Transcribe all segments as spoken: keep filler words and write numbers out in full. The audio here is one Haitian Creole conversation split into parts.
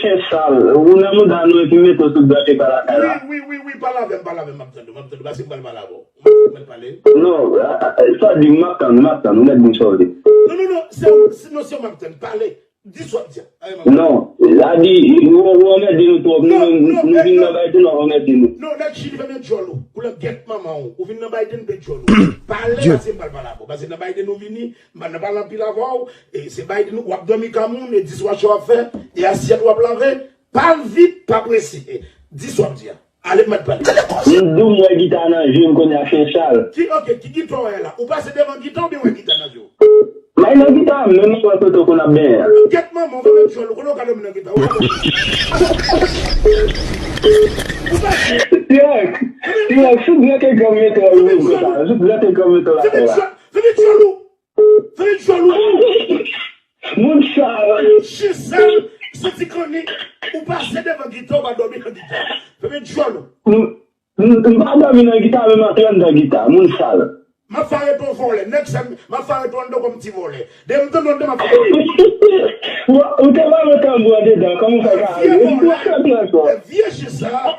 Chen sal, ou nan mouda nou epi mete w sou dwèt e pa lakay la. Wi, wi, wi, wi, pale avè m, pale avè m, m ap tande w, m ap tande w, paske m pral pale avè w. M ap, m ap pale. Non, a, a, sa di, m ap tann, m ap tann, ou mèt di m sa w vle. Non, non, non, se, se, non, se w m ap tann, pale. Di sa w ap di a. Aye, manman. Non, sa di, ou, ou anmède nou twòp, nou, non, nou, non, nou vin nan bay tou, nou anmède nou. Non, nèg chili fèmen djòl ou, koulè gèt manman w, ou vin nan bay tou, nou pe djòl ou. Pale, paske m pral pale avè w, paske nan bay tou nou vini, m pa nan pale anpil avè w, e se bay tou nou, w ap dòmi ka moun, e diswache w ap fè, e asyèt w ap lave, pale vit, pa prese. Di sa w ap di a. Ale, m mèt pale. M di w m wè gita nan je m kounye a, chen sal. Ki, ok, ki gita w wè la? Ou pase devan gita oubyen w wè gita nan je w? May nan gita, menm mwen kote w konn ap benyen. Gèt manman, ou fèmen djòl, ou konnen w ka dòmi nan gita. Ou ka dòmi. Ou pase. T-Rex, T-Rex, sou dwèt ekran mete w menm konsa. Sou dwèt ekran mete w lakay la. Fèmen djòl ou. Fèmen djòl ou. Moun sal. Chen sal, santi kanni. Ou pase devan gita, ou pa dòmi nan gita. Fèmen djòl ou. M, m, m pa dòmi nan gita, men m antre anndan gita. Moun sal. M ap fè arete w vòlè. Nèg sa, m ap fè arete w anndan kòm ti vòlè. Depi m tande w anndan, m ap fè arete w. Ou, ou te ba mwen tanbou andedan, kòman w fè ka ale? Vye vòlè. Vye chen sal.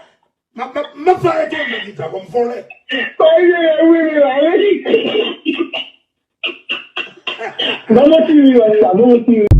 M ap, m ap, m ap fè arete w anndan gita kòm vòlè. Ay, ay, ay, wi, wi, wi. Ban mwen ti wi wè sa, ban mwen ti wi.